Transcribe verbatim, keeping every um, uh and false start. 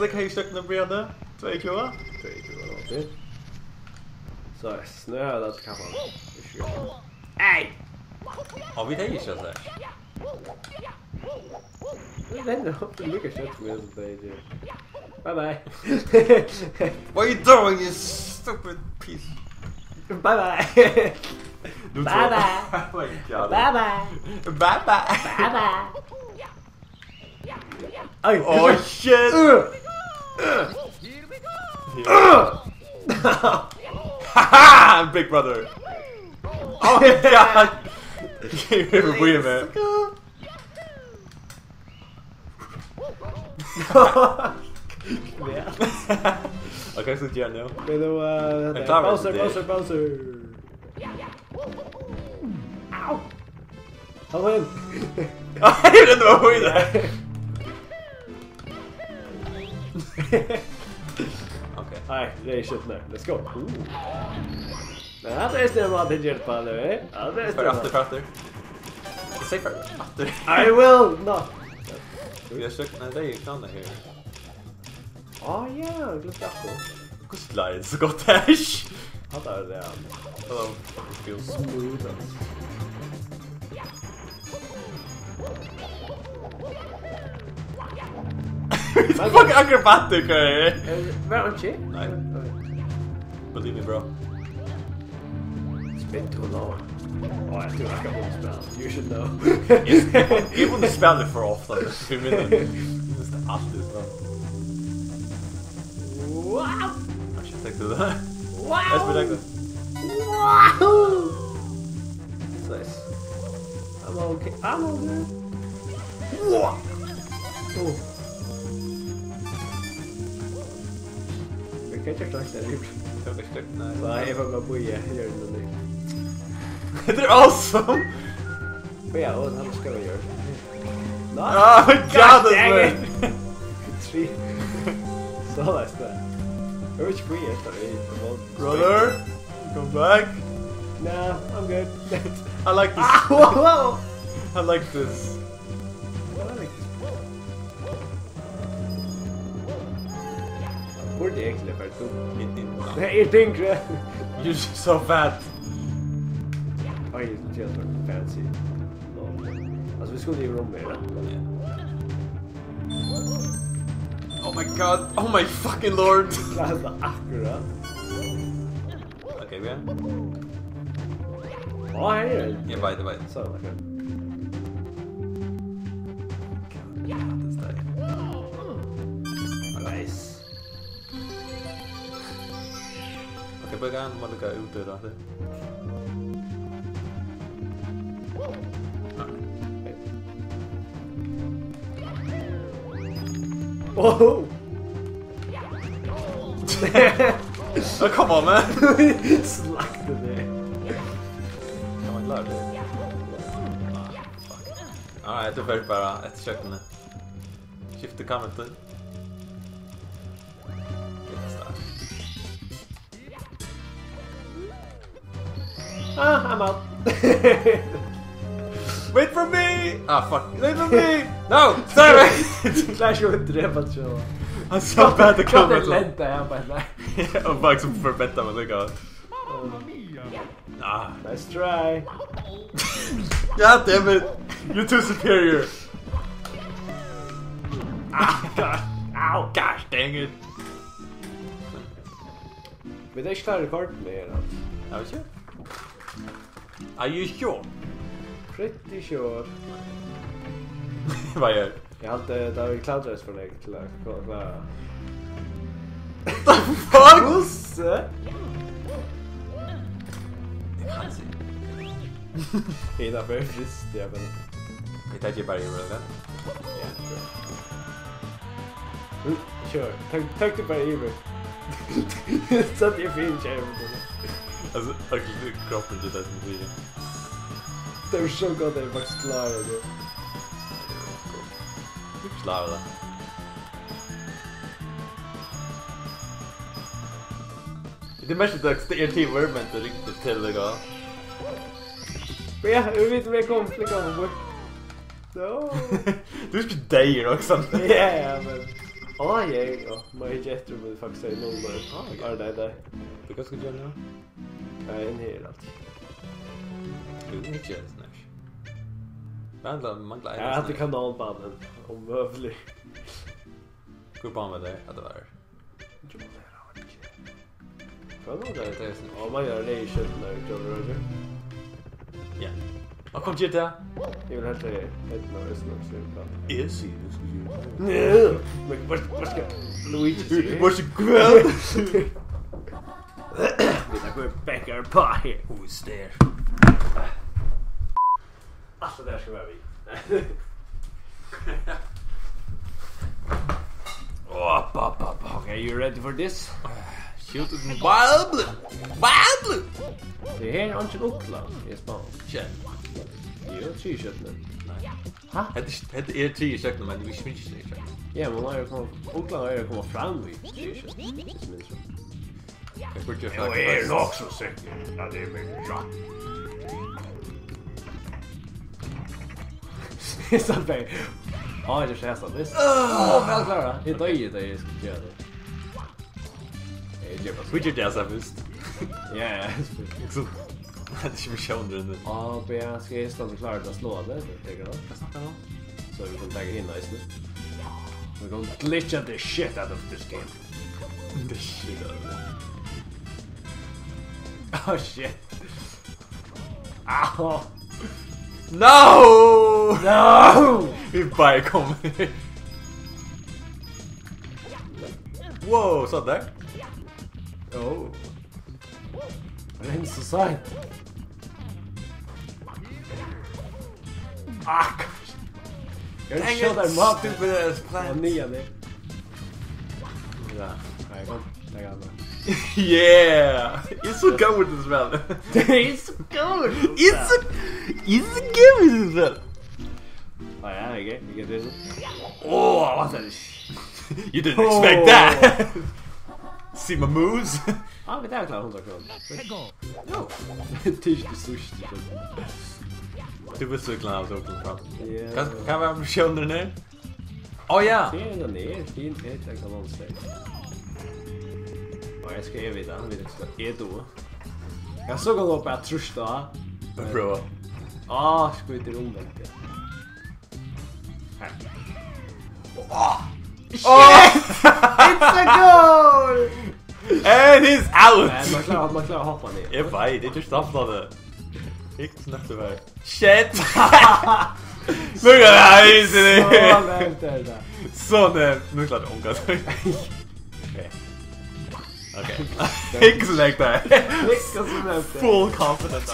Hvat er klokkan, Brianne? Tvey og tjúgu? Tvey og tjúgu, det var det. Så, snø har det til kaffen. Hey! Og vi tenker ikke det. Den er oppe like slett som jeg, så det er ikke. Bye bye. What are you doing, you stupid piece? Bye bye. Bye bye. Oh my God. Bye bye. Bye bye. Bye bye. Oj. Oh shit. Haha, big brother. Oh my God. Give me a wee, man. Okay, so yeah, no. Vil du, eh, Bowser, Bowser, Bowser. Au! Kom igjen! Ej, det var høyt, det. Okay. Nei, det er ikke mer. Let's go. Uh. Men han er stedet med at det hjelper, eller? Ja, det er stedet. Før aftur, før aftur. Save før aftur. I will not. Vi har søkt, nei, det er jo ikke annet her. Å ja, jeg glemte akkurat. Hvordan klarer jeg det så godt her? Ja, det er det, ja. Hello. It feels smooth. Fucking acrobatic, eh? Eh, var han ikke? Nei. Believe me, bro. It's been too long. Å, jeg tror jeg skal begynne å spille. You should know. Jeg, jeg, jeg kunne spille for ofte. For min del. Det er alltid sånn. Wow! Kanskje jeg tenkte det. Wow! Jeg spiller ikke det. Wow! Nice. I'm okay. I'm okay. Wow! Oh. Vi kan ikke klare det. Det var ikke, nei. Nei, jeg får bare bo i hjørnet nå. Det er awesome! Men ja, og han skal vi gjøre. Nei. Ah, my God, gosh dang it! Tre. Så leste det. Jeg vet ikke hvor jeg er, vi må Brother, come back. Nah, I'm good. I like this. Ah, wow, wow. I like this. I like this. Burde egentlig vært dum. It, it, Nei, er tyngre. You're so fat. Oi, det er for fancy. Altså, vi skulle i rommet, da. Yeah. Oh my God. Oh my fucking Lord. Klarer det akkurat. Okay, vi er. Å, her er det. Jeg vet, jeg vet. Så, okay. God, det er sterkt. Nice. Okay, bare gerne må du gøre ud, det der. Oh! Oh, come on, man. Slakte det. Kan man klare det? Ah, fuck. Alright, du først bare etter kjøkkenet. Skifte kammer til. Ah, I'm out. Wait for me! Ah, fuck. Wait for me! No! Sorry! Klarer ikke å drepe han selv. Han så bad å komme til. Lenta, ja, bare nei. Og bare som forventer meg det, ikke? Ah. Nice try. God damn it! You're too superior. Ah, God. Ow. Gosh dang it. Men det er ikke klar rekord med her, altså. Jeg vet ikke. Are you sure? Pretty sure. Hva gjør? Jeg hadde, da vi klatret for deg til å kla-, klare. The fuck? Kosse? Det kan jeg si. Innenfor frist, ja, men Vi tar ikke bare i, vel? Ja, sure. Sure, takk, takk du bare i meg. Så at jeg finner ikke her, men Altså, akkurat kroppen til det som sier. Det er så godt, at jeg faktisk klarer det. Du klarer det. Det er mest, det er T V, men det er riktig til det, ja. Ja, jeg vet, vi kommer til å komme bort. No. Du er ikke deg, Roxanne. Ja, ja, men Á, ja, ja. Má eg gera eftir, um eg faktiskt er null, men... Á, ja. Á, nei, nei. Hvat skal eg gera nú? Nei, ein her, alt. Jú, ikki, nei. Manglar, manglar ein. Ja, hatta er kanonbanan, um møguligt. Hvør bana var tað, at tað var? Hvat var tað? Tað er soleiðis. Á, man gör tað í skjøtuna, John Roger. Ja. Og kom til tað. Eg vil helst hava eydna og eydna, so eg kann. Eg sigi, tú skal gera tað. Nei, men hvat, hvat skal Luigi siga? Hvat skal... Vit hava gott back our paw here. Who is there? Alt det der skal være vi. Åh, ba, ba, ba. Okay, you ready for this? Shoot it. Wild blue! Wild blue! Det her er ikke en ukla, jeg spør. Ikke. Det er jo tre kjøttene. Nei. Hæ? Hetta er, hetta er tredje kjøkken, men vi sminker ikke det kjøkken. Ja, men nå er det kommet, ukla er det kommet fram i tredje kjøkken. Det er som en sånn. Eg burde... Jú, eg eri nokk so sikkur, at eg vil rætt. Eg sá bara, á, eg eri sessan, veist? Á, væl klárað. Eg doyði, tá eg skuldi gera tað. Eg geri bara... Hví ger tað seg fyrst? Ja, ja. Liksom, hetta er ikki missiónin. Á, B, skal eg standa klár til at sláa teg? Tekur tað? Hvat snakkar tú um? So vit kunnu taka hina eisini. We gonna glitcha the shit out of this game. The shit out of it. Oh shit. Ow. No! No! Vit báðir koma. Wow, so there. Oh. Rinse seg. Ah, gosh. Dang it, stupid ass plant. Hann niðan her. Ja, nei, kom. Takk hann. Yeah! Eg eri so góður í tí spælinum. Eg eri so góður. Eg eri so, eg eri so góður í tí spælinum. Á, ja, okay. Vit gera tað so. Åh, hvat er tað? You didn't expect that. See my moves? Ah, vit eru klárir, hundrað krónur. Jú. Tað er ikki tað síðsta. Tú veitst so illa, at tú kom fram. Ja. Hvat, hvat var missiónin her? Á, ja. Tað er ein her, tað er ein her, tað kann man siga. Og eg skal, eg veit, hann veit ikki, hvat eg dugi. Eg so kann bara trýsta á. Prøva. Á, skjýtur umvent, ja. Her. Á! Shit! It's a goal! And he's out! Nei, man klárar, man klárar at hoppa niður. Eg veit, eg ger alt av tað. Ikki snakka vei. Shit! Look at that, he's in it! So nevnt er tað. So nevnt. Nú klárar eg ongan. Okay. Okay. Ikki so nevnt tað. Ikki so nevnt tað. Full confidence.